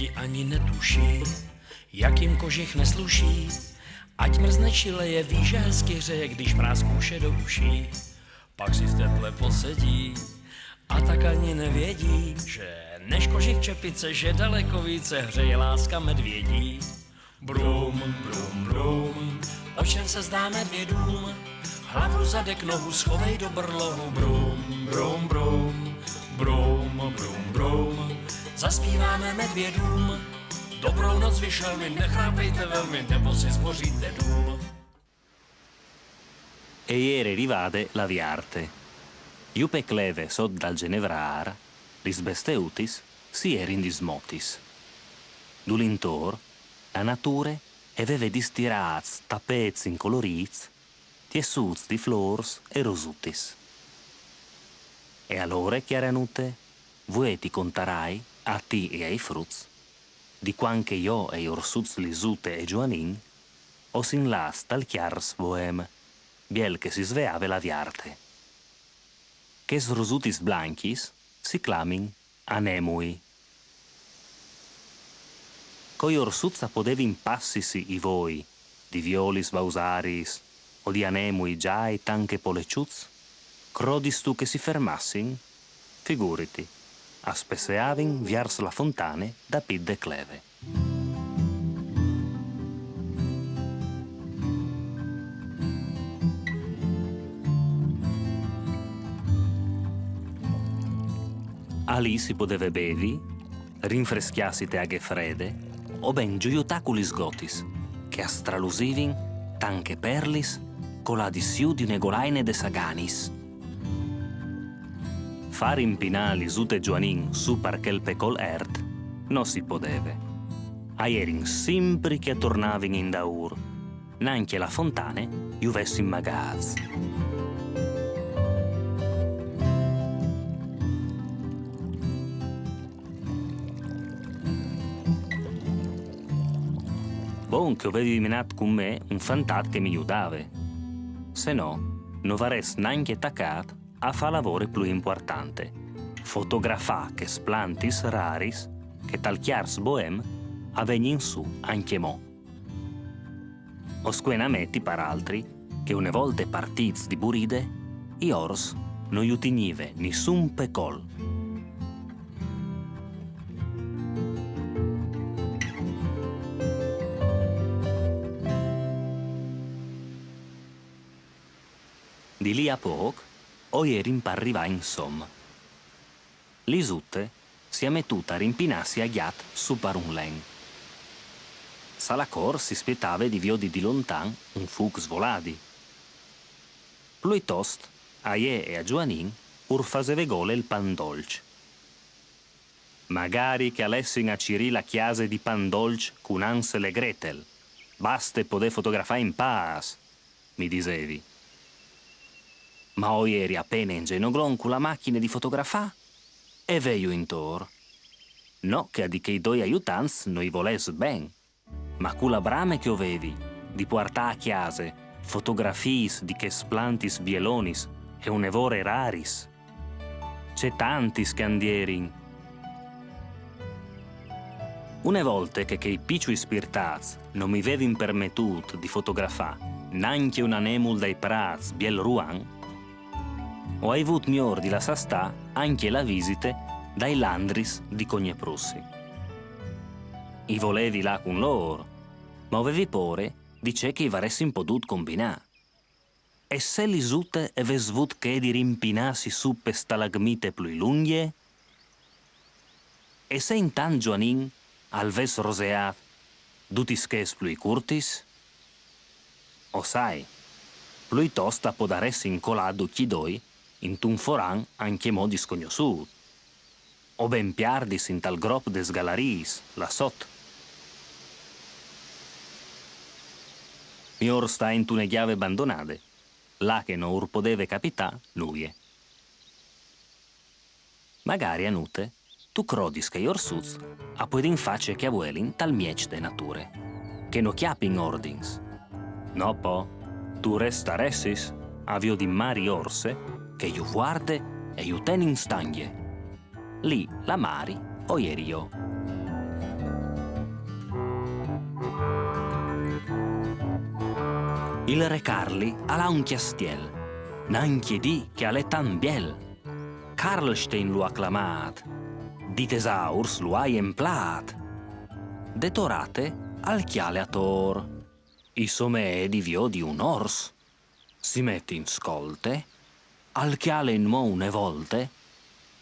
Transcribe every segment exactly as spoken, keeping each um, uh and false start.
Ti ani netuší, jak jim kožich nesluší. Ať mrzne či leje, ví, že hezky hřeje, když mráz kouše do uší. Pak si v teple posedí a tak ani nevědí, že než kožich čepice, že daleko více hřeje láska medvědí. Brum, brum, brum, o čem se zdá medvědům? Hlavu, zadek, nohu schovej do brlohu. Brum, brum, brum, brum, brum, brum. Zaspíváme medvědům. Dobrou noc, vyšelmi, nechrápejte velmi, nebo si zboříte. Dum. E jere rivade la viarte. Ju pe cleve sot dal genevrâr, lis besteutis si jerin dismotis. Dulintor, la nature e veve distirâts tapets incolorîts, tiessûts di flôrs e rosutis. E alore, Chiaranute, vuê ti contarai, a ti e ai fruts, di cuant che jo e i orsuts Lisute e Gioanin o sin lâts tal Chiars Boem, biel che si sveave la viarte. Chês rosutis blancjis si clamin anemui. Coi orsuts a podevin passisi i voi di violis bausariis o di anemui zâi tant che poleçuts? Crodistu che si fermassin? Figuriti, a spesseavin viers la fontane dapit de cleve. Alì si podeve bevi, rinfrescjâsi te aghe frede, o ben zuiutâ cu lis gotis, che a stralusivin tant che perlis coladis jù di une golaine de saganis. Fâ rimpinâ Lisute e Gioanin sù par chel pecol ert no si podeve. A jerin simpri che a tornavin indaûr, nancje la fontane ju vessin magâts. Bon che o vevi menât cun me un fantat che mi judave. Se no, no varès nancje tacât a fâ la vore plui impuartante: fotografâ chês plantis raris che tal Chiars Boem a vegnin sù ancjemò. O scuenameti, par altri, che une volte partîts di buride, i ors no ju tignive nissun pecol. Di li a pôc o jerin par rivâ insom. Lisute si à metût a rimpinâsi a gjat sù par un len. Salacor si spietave di viodi di lontan un fûc svoladi. Pluitost, a jê e a Gioanin ur faseve gole il pan dolç. Magari che a lessin a cirî la cjase di pan dolç cun Hansel e Gretel. Baste podê fotografâ in pâs, mi disevi. Ma o jeri a pene in zenoglon cu la machine di fotografâ e veju intor. No che a di chei doi aiutants no i volès ben, ma cu la brame che o vevi di puartâ a cjase fotografiis di chês plantis bielonis e une vore raris. Ce tantis che a 'nd jerin! Une volte che chei piçui spirtats no mi vevin permetût di fotografâ nancje un anemul dai prâts biel ruan, o ai vût miôr di lassâ stâ ancje la visite dai landris di Cogneprussi. I volevi lâ cun lôr, ma o vevi pôre di ce che i varessin podût combinâ. E se Lisute e ves vût chê di rimpinâsi sù pe stalagmite plui lungje? E se intant Gioanin al ves roseât dutis chês plui curtis? O sai, pluitost a podaressin colâ ducj i doi intun foran ancjemò discognossût. O ben piardis intal grop des galariis, là sot. Miôr stâ intune gjave bandonade, là che no ur podeve capitâ nuie. Magari, Anute, tu crodis che i orsuts a puedin fâ ce che a vuelin tal mieç de nature, che no cjapin ordins. No po, tu restaressis a viodi mari orse che ju vuarde e ju ten in stangje. Li la mari o jeri jo. Il re Carli al à un cjastiel, nancje dì che al è tant biel. Karlstein lu à clamât, di tesaurs lu à jemplât. De torate al cjale ator, i somee di viodi un ors. Si met in scolte, al cjale inmò une volte,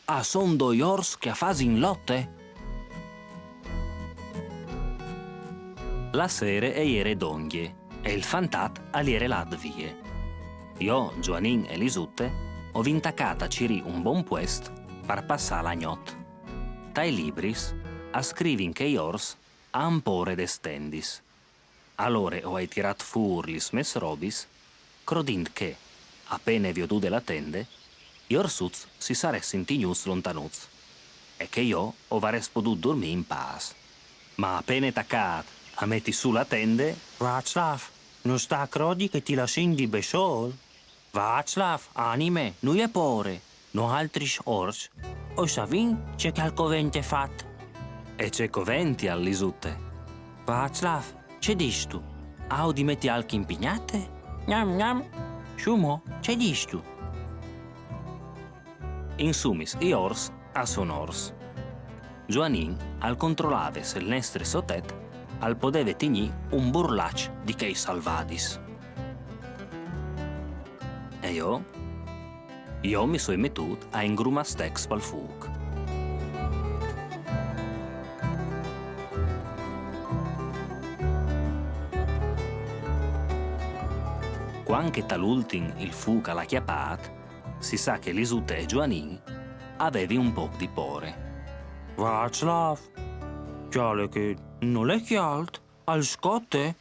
a son doi ors che a fasin lote. La sere e jere dongje e il fantat al jere lât vie. Jo, Zuanin e Lisute o vin tacât a cirî un bon puest par passâ la gnot. Tai libris a scrivin che i ors a àn pôre des tendis. Alore o ai tirât fûr lis mês robis, crodint che, a pene viodude la tende, i orsuts si saressin tignûts lontanuts e che jo o varès podût durmî in pâs. Ma a pene tacât a meti sù la tende: Václav, no sta a crodi che ti lassìn di bessôl? Václav, anime, nuie pôre, noaltris ors o savìn ce che al covente fâ. E ce covential, Lisute? Václav, ce distu? Aio di meti alc in pignate? Gnam, gnam. Sù mo, ce distu? Insumis, i ors a son ors. Zuanin al controlave se il nestre sotet al podeve tignî un burlaç di chei salvadis. E jo? Jo mi soi metût a ingrumâ stecs pal fûc. Cuant che tal ultin il fûc al à cjapât, si sa che Lisute e Zuanin a vevin un pôc di pôre. Václav, cjale che nol è cjalt, al scote,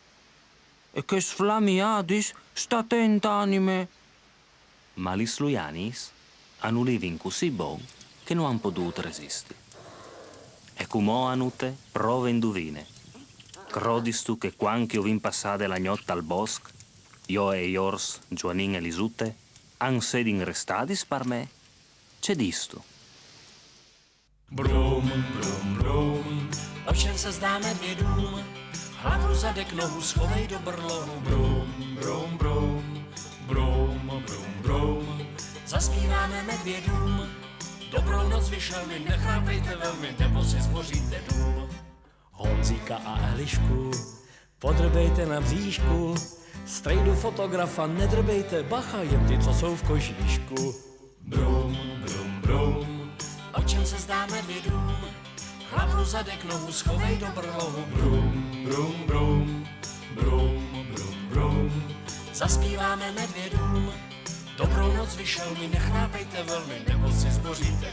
e chês flamiadis, sta atent, anime. Ma lis luianiis a nulivin cussì bon che no àn podût resisti. E cumò, Anute, prove e induvine. Crodistu che cuant che o vin passade la gnot tal bosc, jo e i ors, Zuanin e Lisute, a 'nt sedin restadis par me? Ce distu? Brum, brum, brum, o čem se zdá medvědům? Hlavu, zadek, nohu schovej do brlohu. Brum, brum, brum, brum, brum, brum. Zaspíváme medvědům. Dobrou noc vyšel mi, nechrápejte velmi, nebo si zboříte Honzíka a Elišku, podrbejte na bříšku. Strejdu fotografa nedrbejte, bacha, jen ty, co jsou v kožíšku. Brum, brum, brum, o čem se zdá medvědům? Hlavu, zadek, nohu schovej do brlohu. Brum, brum, brum, brum, brum, brum. Zaspíváme medvědům. Dobrou noc vyšel mi, nechrápejte velmi, nebo si zboříte